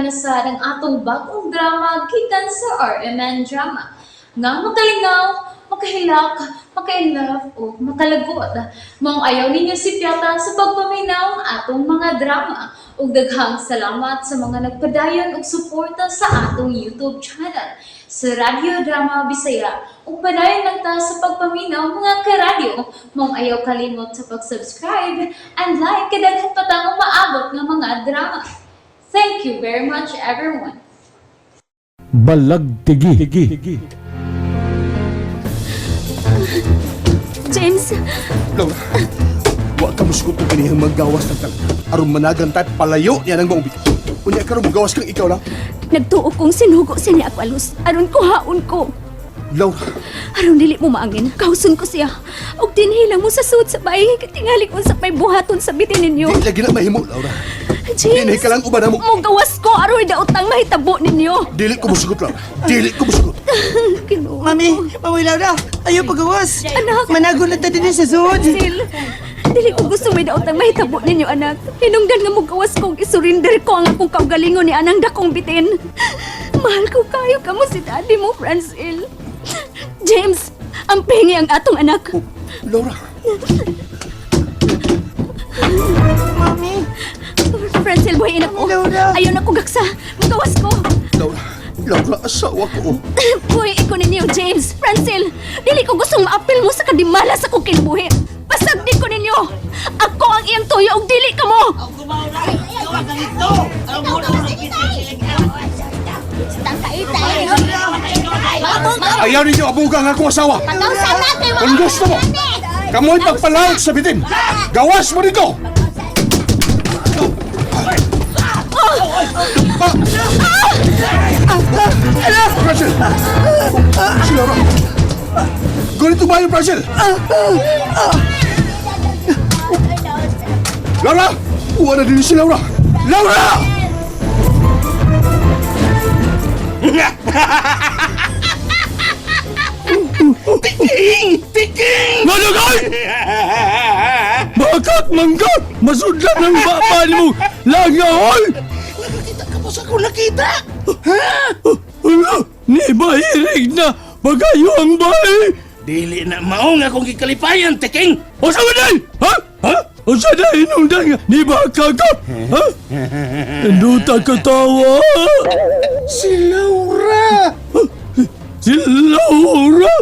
na sad ang atong bagong drama gikan sa RMN Drama nga makalingaw, makahilak, maka-inlove o makalagot. Maong ayaw ninyo sipyata sa pagpaminaw ang atong mga drama. Ug daghang salamat sa mga nagpadayon og suporta sa atong YouTube channel sa Radyo Drama Bisaya. Ug padayon lang ta sa pagpaminaw, mga karadyo. Maong ayaw kalimot sa pag-subscribe and like kay daghan pa tang umaabot nga mga drama. Thank you very much, everyone. Balagtigi. James, Laura, wa ka musugot og kanihang maggawas ng tanan. Aron managan tayo palayo niya ng maubit. Unya karon mogawas kang ikaw lang. Nagtuo kong sinugo siya ni Aqualuz. Aron kuhaon ko. Laura, Aron dili mo maangin. Kauson ko siya. Og dinhi lang mo sa sud sa bay. Katingali kung sa pay buhaton sa bitin ninyo. di lagi na mahimo, Laura. James, Dinhi ka lang uban namo. Mogawas ko aron daotang mahitabo ninyo. Dili ko musugot, Laura. Dili ko musugot. Ginoo. Mami, Mami Laura, ayaw pagawas. Anak. Managulat na din sa sud. Sil, dili ko gusto may daotang mahitabo ninyo, anak. Hinungdan nga mogawas ko ug isurrender ko ang akong kaugalingon ni anang dakong bitin. Mahal ko kayo kamo si daddy mo, Francil. James, ang pingi ang atong anak. Oh, Laura, Mami, Francil, buhayin ako. Laura. Ayaw na ko gaksa. Magawas ko. Laura, Laura, asawa ko. Buhayin ko ninyo, James. Francil, dili ko gustong maapil mo sa kadimala sa kong kinabuhi. Pasagdi ko ninyo. Ako ang iyang tuyo ug dili ka mo. Ayaw ninyo abuga ang akong asawa. Kung gusto mo, kamoy pagpalawag sa bitin. Gawas mo dito! Ah! Brazil! Si Laura! Ganito ba yung Brazil? Laura! Uwa na din si Laura! Laura! Tiking! Tiking! Manugay! Bakit mangga? Masudlan ng baba mo! Langahoy! Nakakita ka ba sa akong nakita? Ha? Ala! Ni bahirig na! Bagayo ang bahay! Dili na mao nga akong gikalipayan, Tiking! O sa day! Ha? Ha? O sa day hinungdan nga? Ni baka ka? Ha? Nduta katawa! Si Laura! Si Laura!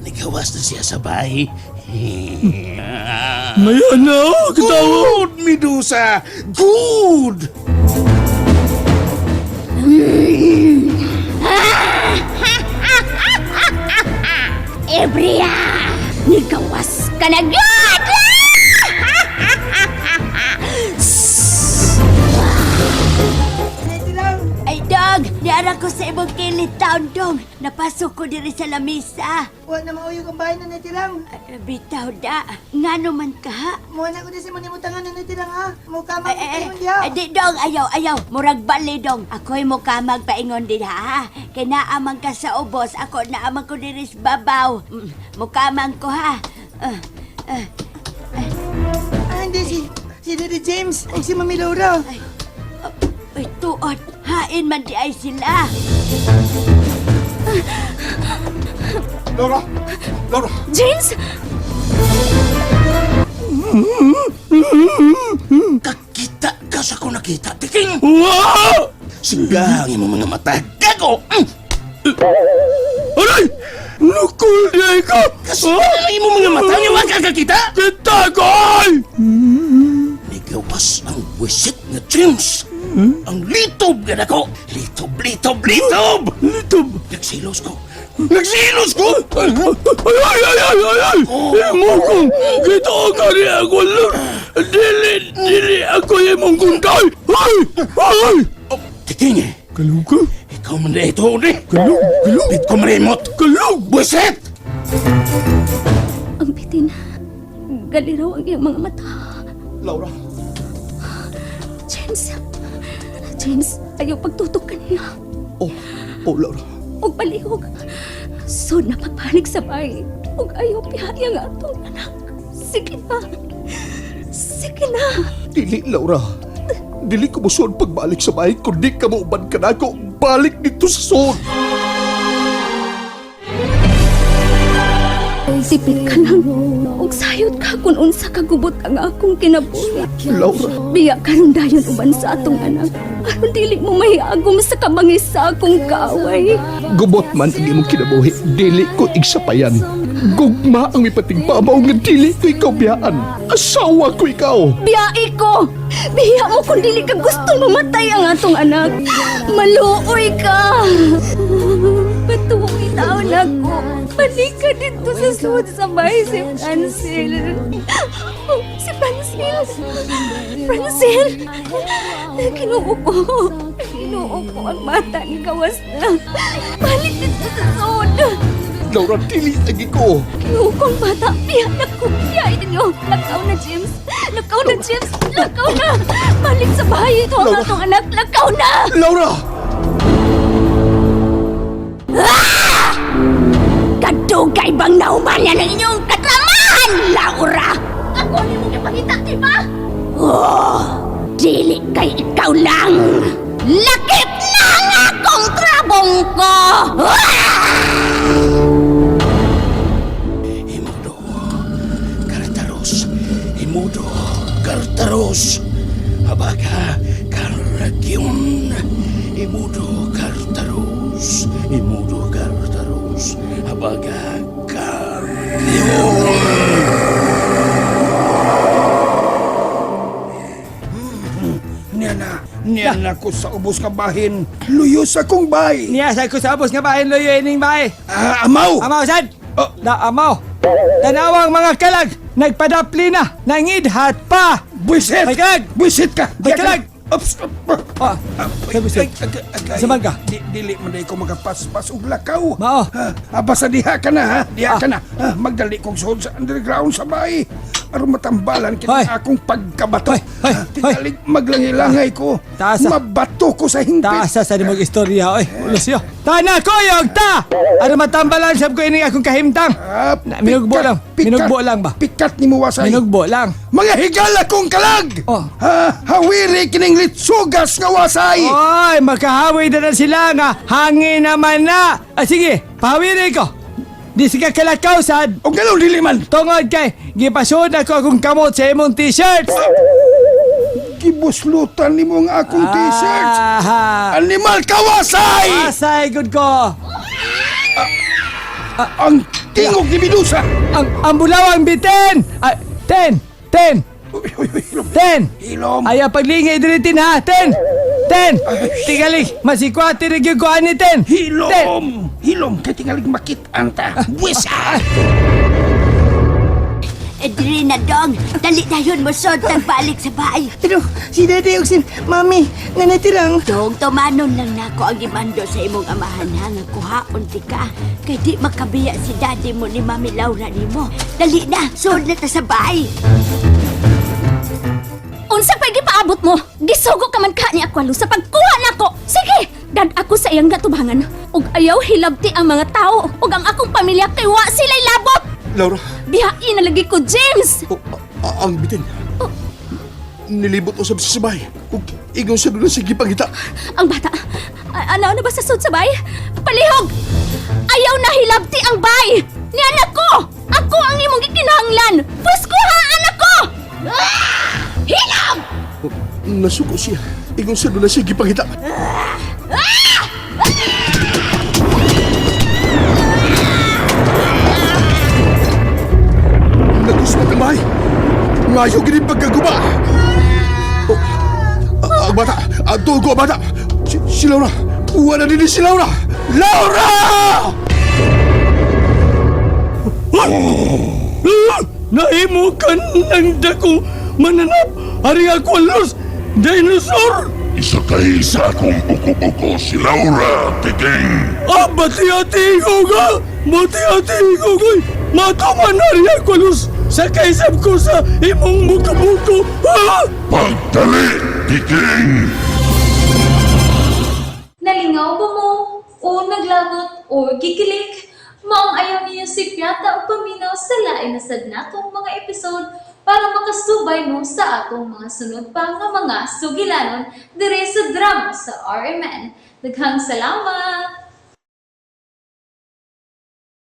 Nagawas na siya sa bahay. Ngayon na ako katawa! Good, Medusa! Good! Ebria! Nigawas ka na gyud! Ay, dog! Niara ko sa imong kilid taon, dong. Napasok ko diri sa lamisa. Wa na mauyog ang bahay na natilang. Ay, bitaw da. Ngano man ka, ha? Muha na ko din sa mga imutangan na natilang ha. Mukha Ay, ay, mo diha. ay, di, dong, ayaw, ayaw. Murag bali, dong. Ako'y mukamag paingon din, ha? Kay naamang ka sa ubos, ako naamang ko diri sa babaw. Mukamang ko, ha? Ah, ah, Ah, hindi si Daddy James o si Mami Laura. ay, tuod. Hain man di ay sila. Laura! Laura! James! Kakita ka sa akong nakita, Tiking! Wow! Siga ang imong mga mata. Gago! Mm! Aray! Nukul di ka! Kasi ang imong mga mata niya, wag ka kakita! Kita ko! Ay! Nigawas ang wisit nga James! Ang litob nga nako! Litob, litob, litob! Litob! Nagsilos ko! Nagsilos ko! Ay, ay, ay, ay, ay, ay! Imo kong kita ka ni ako lang! Dili, dili ako imong kuntay! Ay! Ay! Oh, Tiking eh! Kalug ka? Ikaw man na ito, ni! Kalug, kalug, Bit ko marimot! kalug! Buwisit! Ang bitin. Galiraw ang iyang mga mata. Laura! James! James, ayaw pagtutok kaniya. Oh, oh, Laura. Og palihog. So napagpanig sa bahay. Og ayaw pihaya nga atong anak. Sige na. Sige na. Dili, Laura. Dili ko musuod pagbalik sa bahay kung di ka mauban ka nako. Balik dito sa suod. Sipit ka lang. Ug sayot ka kung unsa ka gubot ang akong kinabuhi. Laura, Biya karon dayon uban sa atong anak. Aron dili mo mahiagom sa kabangis sa akong kaaway. Gubot man ang imong kinabuhi, dili ko igsapayan. Gugma ang mipatigbabaw nga dili ko ikaw biyaan. Asawa ko ikaw. Biyai ko! Biya mo kung dili ka gusto mamatay ang atong anak. Maluoy ka! Patuoy taon ako. Balik ka dito sa suod sa bahay si Francel. Si Francel! Francel! Kinuo ko. Kinuo ko ang bata ni Kawas na. Balik dito sa suod. Laura, dili lagi ko. Kinuo ko ang bata. Biya na ko. Biya ninyo. Lakaw na, James. Lakaw na, James. Lakaw na. Balik sa bahay ito ang Laura. atong anak. Lakaw na! Laura! Kadugay bang nauman yan ang inyong katramahan, Laura? Ako ni mong ipangita, di ba? Oh, dili kay ikaw lang. Lakip na ang akong trabong ko! Imudo, Kartaros. Imudo, Kartaros. Habaga, Karagyon. Imudo, Kartaros. Imudo, Kartaros. Habaga, Karagyon. Niya na, niya na ko sa ubos nga bahin. Luyo sa kong bay. Niya sa ko sa ubos nga bahin luyo ining bahay. Ah, amaw! Amaw sad. Oh. Da amaw. Tanawang mga kalag, nagpadapli na, nangidhat pa. Buisit! Ay, kalag! Buisit ka! Ay, kalag! Ops! Ah, sabi Ay, agay, agay. Saman ka? Di, dili man day ko magapaspas og lakaw. Mao. Ha, ah, basta diha ka na ha. Diha Ah. ka na. Ah, magdali kong suod sa underground sa bahay. Aron matambalan kita Hoy. akong pagkabato. Hoy, hoy, Ah, Tingalig maglangilangay ko. Taas, ah. Mabato ko sa hingpit. Taas sa di mag-istorya oy. Ulos yo. Tana koyog ta. Aron matambalan sab ko ining akong kahimtang. Ah, Na, minugbo pikat, lang. pikat, Minugbo lang ba? Pikat ni Muwasay. Minugbo lang. Mga higala kong kalag! Oh. Ha, hawiri kining litsugas nga wasay! Oy, makahawi na na sila nga. Hangin naman na. Ah, sige, pahawiri ko. Di sika kalakaw sad. O gano'n dili man! Tungod kay gipasod ako akong kamot sa imong t-shirt. Gibuslutan nimo ang akong t-shirt. Ah, Animal kawasay! Asay gud ko. Ang tingog ni Medusa. Ang bulawang bitin. Ah, 10 10 Uy, uy, uy, hilom. 10. Hilom. Ayaw paglingi diri tin ha. 10 10. Tingali, masikwati rin gyud ko ani 10. 10. Hilom. Hilom kay tingalig makit-an ta. Buwisa! Eh, dili na dong. Dali dayon mo sod tagbalik sa bahay. Pero si Daddy ug si Mami nga natirang. Dong, tumanon lang nako ang gimando sa imong amahan ha nga kuhaon ti ka. Kay di makabiya si daddy mo ni Mami Laura nimo. Dali na, sud na ta sa bahay. Unsa pa'y gipaabot mo? Gisugo ka man ka ni Aqualo sa pagkuha nako. Sige, dad ako sa iyang gatubangan. Ug ayaw hilabti ang mga tao ug ang akong pamilya kay wa sila'y labot. Laura, Bihain na lagi ko, James. oh, ang bitin. Nilibot usab sa sabay. Ug ingon sa doon sige pangita. Ang bata. Ano na ba sa sud sa bay? Palihog! Ayaw na hilabti ang bay! Ni anak ko! Ako ang imong gikinahanglan! Pwes kuha anak ko! Ah! Hilab! Nasuko siya. Ingon sa doon sige pangita. Naguspat ang bahay. Ngayo gini pagkaguba. Oh, ang bata, ang tugo ang bata. Si Laura. Wala din si Laura. Laura! Nahimo ka ng dako mananap ari ako los dinosaur. Isakay sa akong buko-buko si Laura, Tiking! Ah, bati-ati ko ka! Bati-ati ko ka! Matuman ari ako los sa kaisab ko sa imong buko-buko. Ah! Pagdali, Tiking! Nalingaw ba mo? O naglagot o gikilig? Maong ayaw niyo si Piata o paminaw sa lain na sad natong mga episode. para makasubay mo sa atong mga sunod pa nga mga sugilanon diri sa drama sa RMN. Daghang salamat!